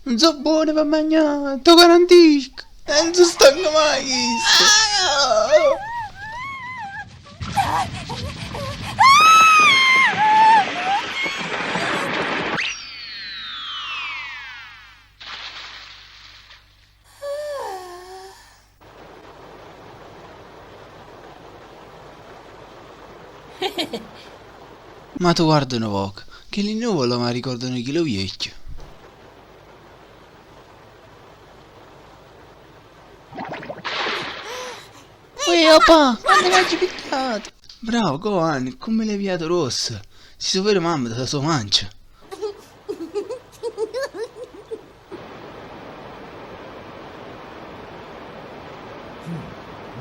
Nun so' buone pe magnà, t' 'o garantisco! E nun se stanca mai chisto! Ma tu guarda nu poco, chelli nuvole m'arricordano chillu viecchio. Uè papà, quanto m'aggio pigliato? Bravo Gohan, comme l'hai pigliato gruosso? Si so' vero mammeta se so mangia.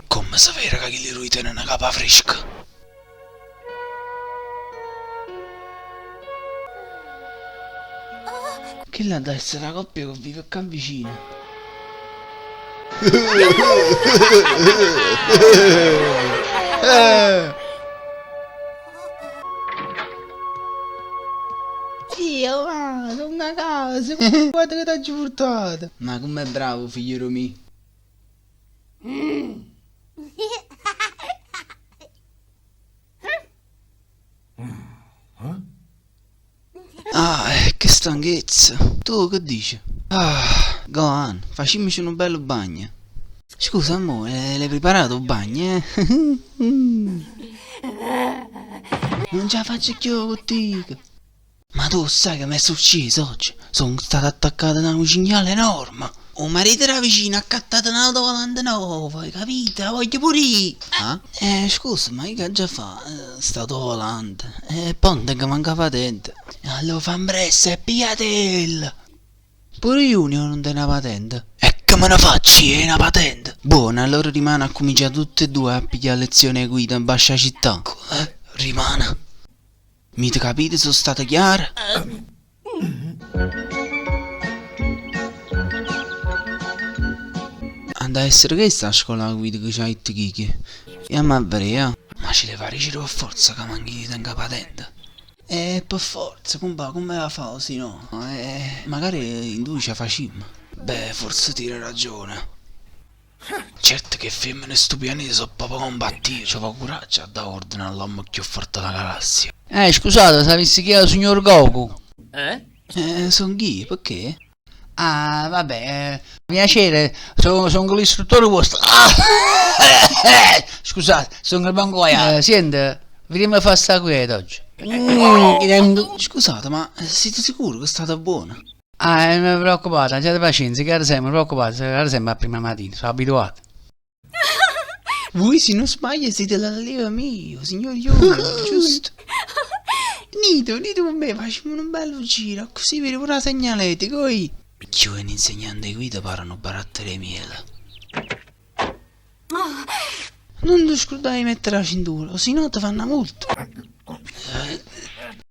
Comme se vere ca chilli rui teneno 'a capa fresca. Chella adda essere 'a coppia che vive ccà vicino. Zio, va, torna a casa, guarda che t'aggio purtato. Ma comm'è bravo 'o figlio mio. Ah, che stanchezza! Tu che dici? Ah, Gohan, facimmoce nu bello bagno. Scusa amore, l'hai preparato 'o bagno, eh? Nun ce 'a faccio cchiù cu tico. Ma tu 'o ssaje che m'è succieso oggi? Songo stato attaccato da nu cinghiale enorme. O marito d' 'a vicina ha accattato n'autovolante nova, 'e capito? 'A voglio pure io. Ah? Eh, scusa, ma io che aggia fa? St'autovolante? E po' nun tengo manco 'a patente. Allora fa ambressa e pigliatella! Pure Junior nun tene 'a patente? E che me ne faccio io 'e na patente? Buono, allora rimane accumminciate tutte e due a piglià lezione 'e guida abbascio 'a città. Come? Rimane? M'ite capito? So' stato chiaro? Adda essere chesta 'a scola 'a guida che c'ha ditto Kiki. Jamme a verè, ja. Ma ce le fa dicere pe forza ca manco io tengo 'a patente? E pe forza, cumpà, comme 'a fa o si no? Eh, magari in duje ce 'a facimmo. Beh, forse tiene ragione. Certo che 'e femmene 'e stu pianeta so' proprio combattive, ce vo' curaggio a dà ordine all'ommo cchiù forte d' 'a galassia. Eh, scusate, s'avisse chi è 'o signor Goku? Eh? Eh, songh'io, pecché? Ah, vabbè, piacere, so, songo l'istruttore vuosto. Scusate, songo il banco guaiato. Siente, vediamo fa sta quiete oggi. Scusate, ma site sicuro che state buono? Ah, non vi preoccupate, abbiate pazienza, che sempre, preoccupate, sempre a prima mattina, sono abituato. Voi se non sbaglio siete l'allievo mio, signor Junior, giusto? Venite, venite con me, facciamo un bello giro, così vedi pure la segnaletica, oi. Cchiù 'e n'insegnante 'e guida pare nu barattolo 'e miele. Nun te scurdà 'e mettere 'a cintura, o si no te fanno 'a multa.